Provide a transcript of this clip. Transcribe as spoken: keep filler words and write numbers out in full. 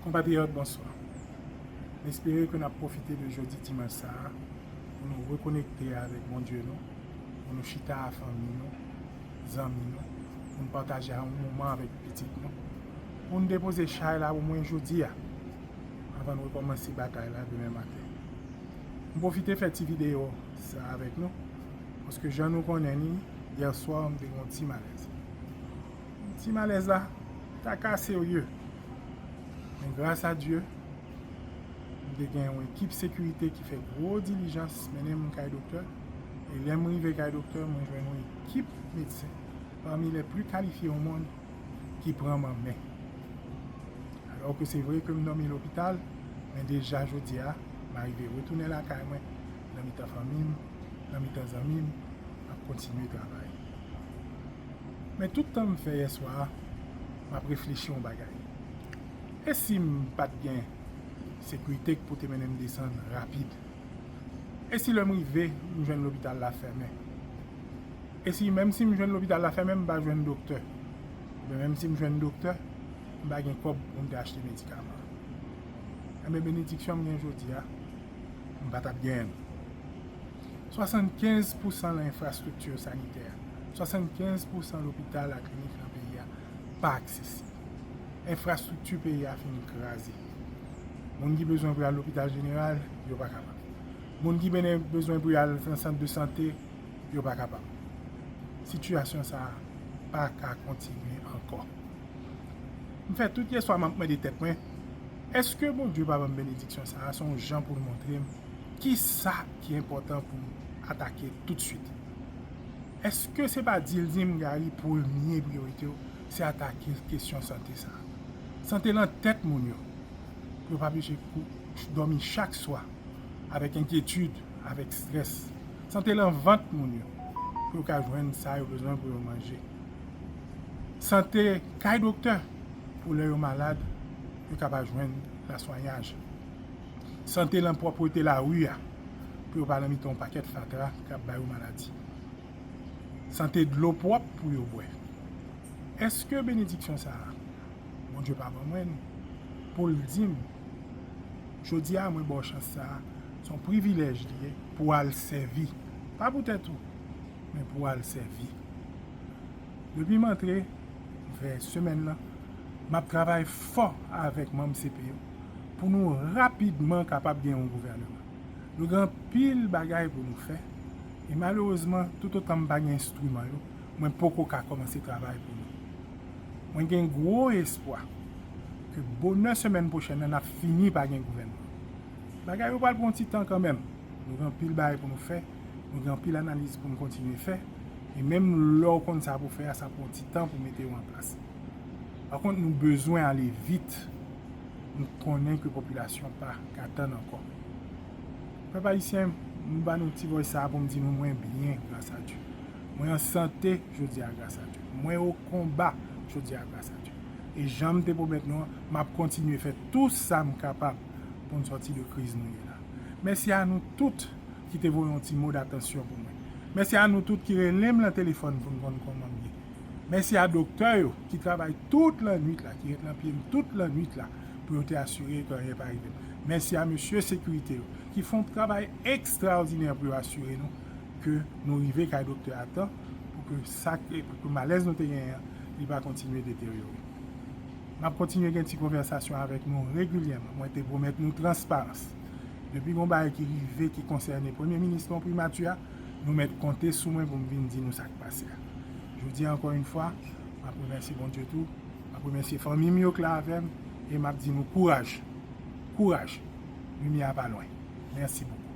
Konpatriyòt, bonswa. M espere ke n ap pwofite de jodi dimanch sa a pou nou rekonekte avèk Bondye nou, pou nou chita a fanmi nou, zanmi nou, pou n pataje a yon moman avèk pitit nou, pou n depoze chay la omwen jodi a, anvan n rekòmanse batay la demen maten. M pwofite fè ti videyo sa avèk nou, paske jan nou konnen li, yè swa m te gen yon ti malèz. Ti malèz la ta ka serye. Men gras a Dye, m te gen yon ekip sekirite ki fè gwo dilijans mennen m kay doktè. E lè m rive kay doktè, mwen jwenn yon ekip medsen, pami les plus qualifiés au monde, ki pran m an men. Alò ke se vre ke m dòmi lopital, men deja jodi a, m arive retounen lakay mwen, nan mitan fanmi m, nan mitan zanmi m, m ap kontinye travay. Men tout tan m fè yè swa a, m ap reflechi yon bagay. E si m pa t gen sekirite k pou te mennen m desann rapid? E si lè m rive, m jwenn lopital la fèmen? E si menm si m jwenn lopital la fèmen, m pa jwenn doktè? Oubyen menm si m jwenn doktè, m pa gen kòb pou m te achte medikaman? Enben, benediksyon m gen jodi a, m pa t ap genyen l. Swasannkenz pousan nan enfrastrikti sanitè, swasannkenz pousan lopital ak klinik nan peyi a pa aksesib. Enfrastrikti peyi a fin kraze. Moun ki bezwen pou y al lopital jeneral, yo pa kapab. Moun ki bene-, bezwen pou y al nan sant de sante, yo pa kapab. Sitiyasyon sa a pa ka kontinye ankò. M fè tout yè swa m ap mande tèt mwen, èske Bondye pa ban m benediksyon sa a? Se yon jan pou l montre m ki sa ki enpòtan pou m atake toutswit. Èske se pa di l di m, Gary, premye priyorite w, se atake kesyon sante sa a? Sante lan tèt moun yo, pou yo pa blije kou-, dòmi chak swa avèk enkyetid, avèk estrès. Sante lan vant moun yo, pou yo ka jwenn sa yo bezwen pou yo manje. Sante kay doktè, pou lè yo malad, yo ka pa jwenn laswanyaj. Sante lan pwòpte lari a, pou yo pa nan mitan yon pakèt fatra k ap ba yo maladi. Sante dlo pwòp pou yo bwè. Èske benediksyon sa a, Bondye pa ban mwen l pou l di m, jodi a, mwen ba w chans sa a, se yon privilèj li ye pou w al sèvi? Pa pou tèt ou, men pou w al sèvi. Depi m antre, fè semèn nan, m ap travay fò avèk manm C P yo pou nou rapidman kapab gen yon gouvèneman. Nou gen anpil bagay pou nou fè, e malerezman, toutotan m pa gen enstriman yo, mwen poko ka kòmanse travay pou nou. Mwen gen gwo espwa ke bonè semèn pwochèn nan, n ap fini pa gen gouvènman. Bagay yo pral pran yon ti tan kanmenm. Nou gen anpil bagay pou nou fè, nou gen anpil analiz pou nou kontinye fè, e menm lè w konn sa pou fè a, sa pran yon ti tan pou mete yo an plas. Pa kont, nou bezwen ale vit. Nou konnen ke popilasyon pa ka tann ankò. Pèp ayisyen, m ba nou ti vòy sa a pou m di nou mwen byen, gras a Dye. Mwen an sante jodi a, gras a Dye. Mwen o konba jodi a, gras a Dye. E jan m te pwomèt nou an, m ap kontinye fè tou sa m kapab pou n sòti de kriz nou ye la. Mèsi a nou tout ki te voye yon ti mo datansyon pou mwen. Mèsi a nou tout ki rele m lan telefòn pou n konn kòman m ye. Mèsi a doktè yo ki travay tout lannwit la, ki ret nan pye m tout lannwit la pou yo te asire ke anyen pa rive m. Mèsi a mesye sekirite yo ki fè yon travay ekstraòdinè pou yo asire nou ke nou rive kay doktè a tan pou ke sa, pou ke malèz nou te genyen an, li pa kontinye deteryore. M ap kontinye gen ti konvèsasyon avèk nou regilyèman. Mwen te pwomèt nou transparans. Depi gon bagay ki rive ki konsène Premye Minis lan, Primati a, nou mèt konte sou mwen pou m vin di nou sa k pase a. Jodi a, ankò yon fwa, m ap remèsye Bondye tou, m ap remèsye fanmi m yo k la avè m, e m ap di nou kouraj. Kouraj. Limyè a pa lwen. Mèsi bokou.